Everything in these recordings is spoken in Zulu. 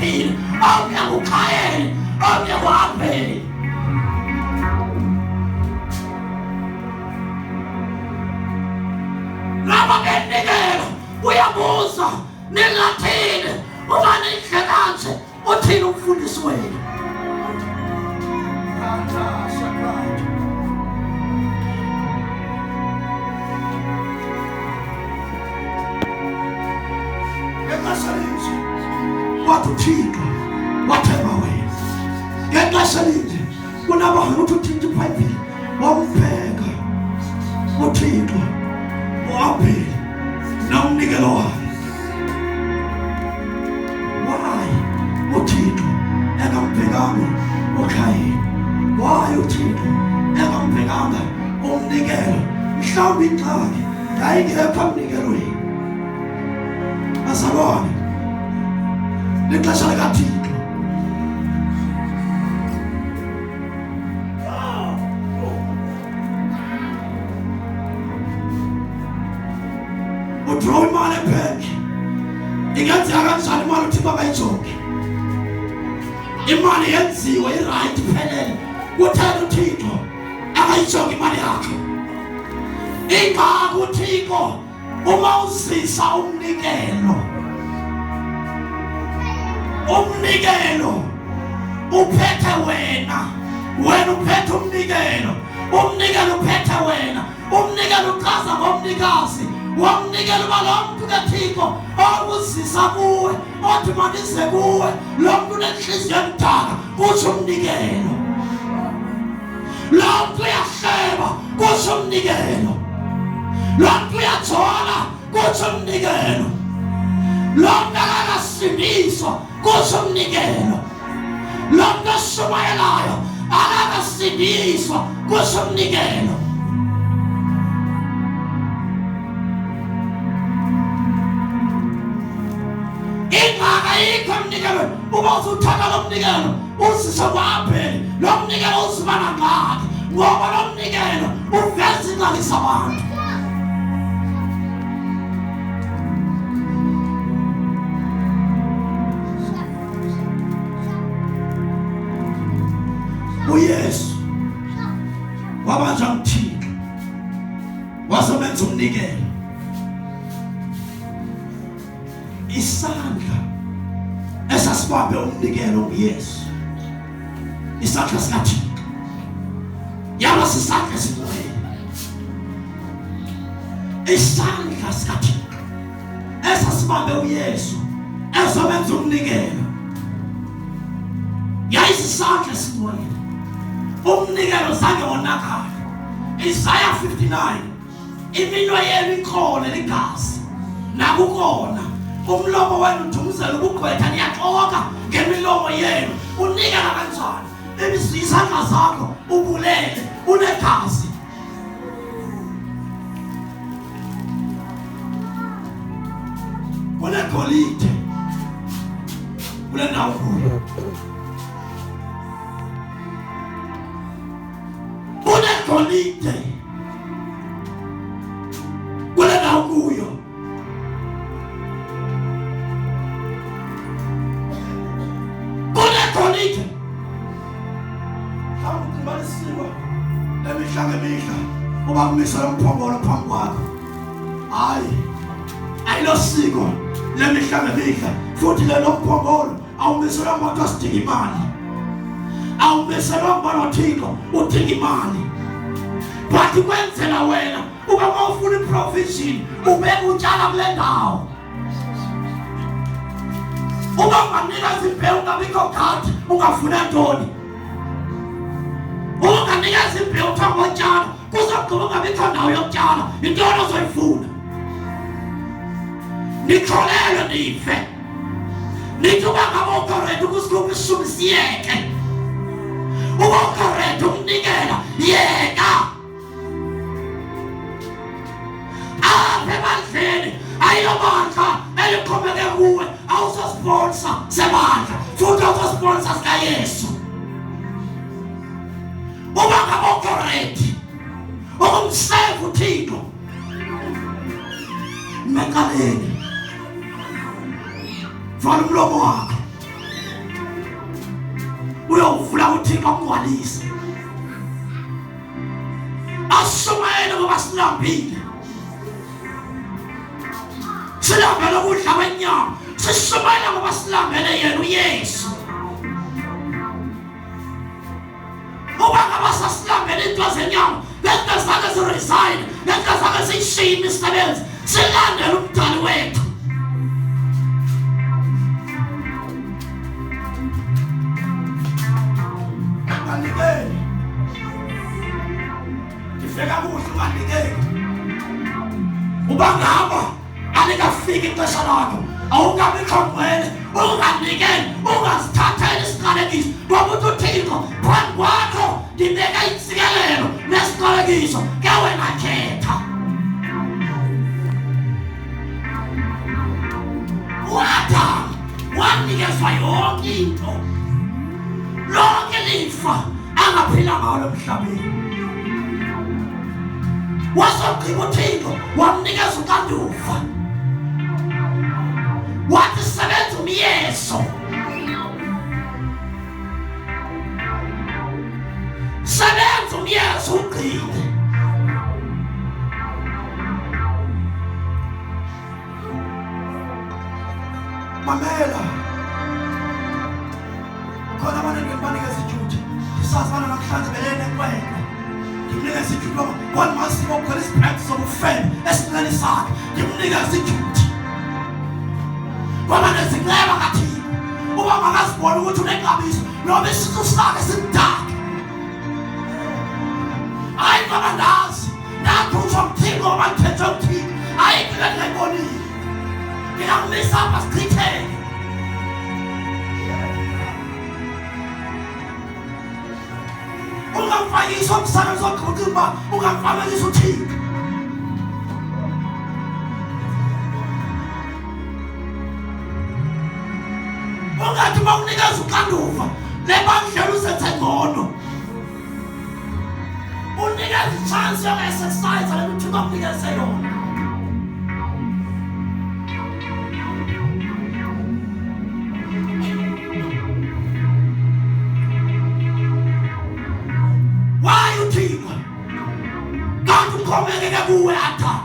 eBhayibheli, omnye nguKhayeni, omnye nguAbheli. Laba benikela uyabuza ningathini uma nidle kanje uthini umfundisi wenu? Ngexesha elinje wathi uThixo wathemba wena. Ngexesha elinje kunabantu uthi uThixo iBhayibhile wambheka uThixo uAbheli nomnikelo wakhe. Why uThixo engambhekanga uKhayini? Why uThixo engambhekanga umnikelo? Mhlawumbe ingxaki yayingekho emnikelweni. Bazalwane, lixesha likaThixo. Udraw imali ebhenki, ingenzeka kanjani imali uthi bangayijongi? Imali yenziwe i-right iphelele, kutheni uThixo akayijongi imali yakho? Ingxaki uThixo uma uzisa umnikelo, umnikelo uphethe wena, wena uphethe umnikelo, umnikelo uphethe wena, umnikelo uchaza ngomnikazi womnikelo uba lo mntu kaThixo okuzisa kuwe othi mandize kuwe lo mntu unenhliziyo emdaka kutsho umnikelo lo mntu uyahleba kutsho umnikelo lo mntu uyajola kutsho umnikelo lo mntu akakasindiswa kutsho umnikelo lo mntu oshumayelayo akakasindiswa kusho umnikelo. Ingxaki ayikho emnikelweni. Uba usuthatha lo mnikelo uzise kwa-Abheli, lo mnikelo uziba nangxaki ngoba lo mnikelo uveza ingxaki zabantu. uYesu wabanjwa nguThixo wasebenza umnikelo isandla esasibambe umnikelo nguYesu isandla sikaThixo yaba sisandla esingcwele isandla sikaThixo esasibambe uYesu ezobenza umnikelo yayisisandla esingcwele umnikelo zange wonakale. Isaya 59 iminwe yenu ikhona ligazi nakukona umlomo wenu udumuzela ubugqwetha niyaxoka ngemilomo yenu unikela kanjani izandla zakho ubulele unegazi Kunegolide kule ndawo kuyo. Kunegolide kule ndawo kuyo. Kunegolide. Mhlawumbe uxubanisiwe lemihla ngemihla uba kumisa lo mphongolo phambi kwakho. Hayi, ayilosiko lemihla ngemihla futhi lelo mphongolo awumiselwa ngoba sidinga imali, awumiselwa ngoba noThixo udinga imali, but kwenzela wena uba uma ufuna iprovision ubeke utshala kule ndawo. Uba unganikeza imbewu ungabikho gadi ungafuna ntoni? Unganikeza imbewu kuthiwa ngotshala kuzogqiba ungabikho ndawo yokutshala, yintoni ozoyifuna? Nikholelwe nife nithi uba ngaba ukoredi ukusikhupha isishumi siyeke, uba ukoredi ukunikela yeka. Apha ebandleni ayilobandla elixhomeke kuwe, awusosponsa sebandla futhi awusosponsa sikaYesu. Uba ngaba ukoredi ukumseva uThixo meqaleni, vala umlomo wakho. Uyovula uThixo akungcwalise. Ashumayele ngoba silambile. Silambele ukudla kwenyama. Sishumayela ngoba silambele yena uYesu. Uba ngaba sasilambele into zenyama, lento zange ziresign, lento zange siyishiye imisebenzi, silandele umdali wethu. Unganikeli. Ngifika kuhle unganikeli. Uba ngaba alikafiki ixesha lakho, awukabikho ngcwele, unganikeli, ungazithatheli isiqalekiso, ngoba uthi uThixo phambi kwakho ndibeka intsikelelo nesiqalekiso, ke wena khetha. UAdam wanikezwa yonke into, lonke lifa angaphila ngalo emhlabeni. Wasogqiba uThixo wamnikeza uxanduva, wathi sebenza umyezo, sebenza umyezo ugcine. Mamela. Khona abantu engibanikeza iduty. Ngisazi bana namhlanje belene kwenkwe. Ngimnikeza iduty ngoba khona masiko khona isiphetho sobufebe esinqeni sakhe. Ngimnikeza iduty. Ngoba nezinceba kaThixo. Uba makazibona ukuthi unexabiso noma isisu sakhe simdaka. Hayi ngoba ndazi ndakhutshwa nguThixo ngoba ndithethwe nguThixo. Ayikho into endingayibonile. Ndingakumisa apha sichitheke. Ungamfakisi umsebenzi ogqiba uba ungamfanelisi uThixo. Ungathi uma unikeza uxanduva lebandlela uzenze ngcono. Unikeza i-chance yoku-exercise le uThixo akunikeze yona. Why uThixo? Kanti uxhomekeke kuwe Adam.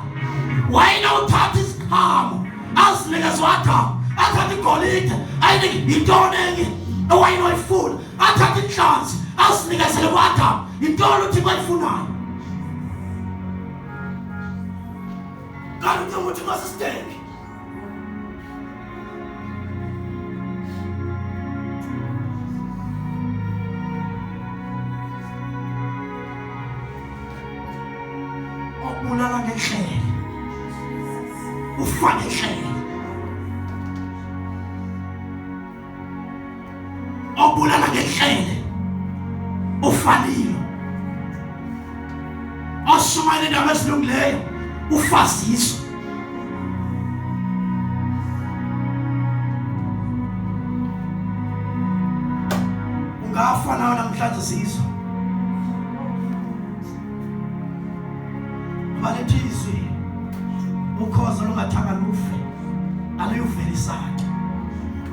Wayena uthatha isiqhamo azinikeze uAdam, athathe igolide ayinike yintoni enye owayenoyifuna, athathe inhlanzi azinikezele kuAdam, yintoni uThixo ayifunayo? Kanti ucinga uThixo asisidenge? Obulala ngenhlele ufa ngenhlele, obulala ngenhlele ufalilo, oshumayela indaba ezilungileyo ufaziso. Ungafa nawe namhlanje sizwe. Balethe izwi ukhozo lungathanga lufe aluyuvelisana.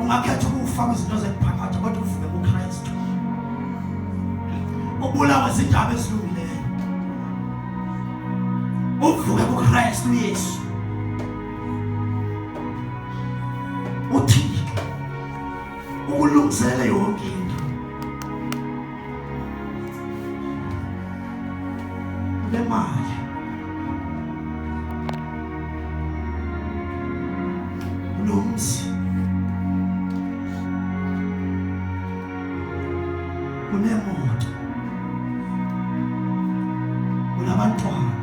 Ungakhetha ukufa kwizinto zekuphakatha kodwa uvuke kuKristu. Ubulawe zindaba ezilungileyo. Uvuke kuKristu Yesu. uThixo ukulungisele yonke into. Unemali. Unomzi. Unemoto. Unabantwana.